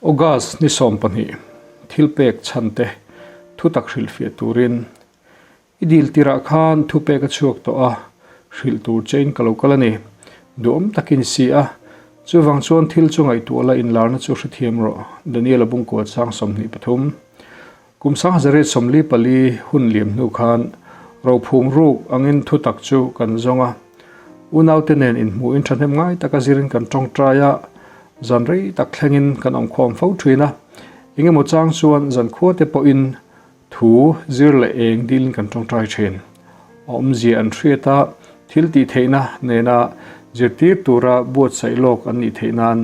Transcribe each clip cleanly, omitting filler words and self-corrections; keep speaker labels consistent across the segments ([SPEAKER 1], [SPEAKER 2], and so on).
[SPEAKER 1] August ni 12 thilpek chhante thutak hrilhfiah turin I dil tirah khan thupek a chhuak tawh a, hrilh tur chein ka lo kal a ni. Duhawm takin si a, chuvang chuan thil chu ngaihtuah la inlarna chu hrethiam rawh, Daniel-a bungkua chang 23. Kum 1944 hun liam hnu khan rophum ruk angin thutak chu kan zawng a. Unaute nen inhmuhin thahnem ngai taka zirin kan tawngtai a, zan rei tak thlengin kan awmkhawm fo thin a. Engemaw chang chuan zankhua te pawhin Thu zir leh eng dilin kan tawngtai thin. A awmzia an hriat a, thil tih theihna nena zirtir tura buatsaih lawk an nih theih nan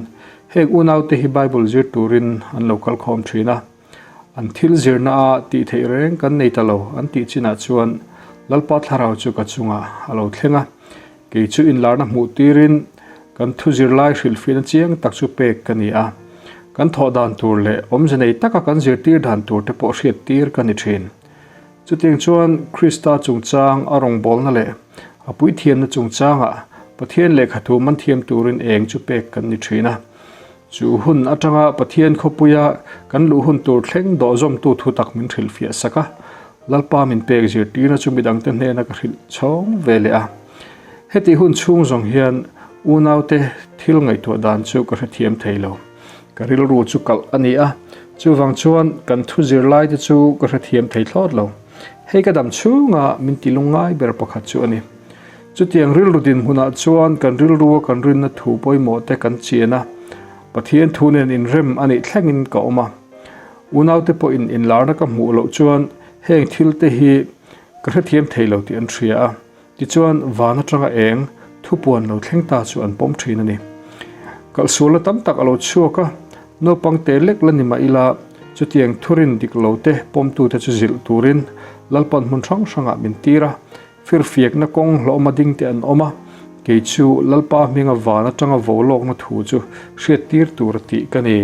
[SPEAKER 1] heng unaute hi Bible zir turin an lo kal khawm thin a. An thil zirna a tih theih reng kan nei ta lo an tih chinah chuan Lalpa thlarau chu ka chungah a lo thleng a, kei chu inlarna hmuh tirin kan thu zirlai hrilhfiahna chiang tak chu pek ka ni a. Kan thawh dan tur leh awmze nei taka kan zirtir dan tur te pawh hriat tir ka ni thin. Chutiang chuan Krista chungchang a rawngbawlna leh a puithiamna chungchangah Pathian lehkhathu man thiam turin eng chu pek kan ni thin a. Chu hun atanga Pathian khawpuia kan luh hun tur thleng dawhzawmtu thutak min hrilhfiah sak a, Lalpa min pek zirtirna chu midangte hnena ka hrilh chhawng ve leh a. Heti hun chhung zawng hian unaute thil ngaihtuah dan chu ka hrethiam thei lo. Ka rilru chu kalh a ni a, chuvang chuan kan thu zirlaite chu ka hrethiam thei thlawt lo. Hei ka dam chhunga min ti lungngai ber pakhat chu a ni. Chutiang rilru dinhmunah chuan kan rilrua kan rinna thu pawimawh te kan chian a, Pathian thu nen inrem a nih thlengin ka awm a. Unaute pawhin inlarna ka hmuh loh chuan heng thilte hi ka hrethiam thei lo tih an hria a. Tichuan, van atanga eng thupuan lo thleng ta chu an pawm thin a ni. Kalhsualna tam tak a lo chhuak a, naupang te lek la ni mah ila, chutiang thurin dik lo te pawmtute chu zilh turin Lalpan hmun hrang hrangah min tir a, firfiakna kawng hlawhma ding te an awm a, kei chu Lalpa hminga van atanga vo lawkna thu chu hriattir tur a tih ka ni.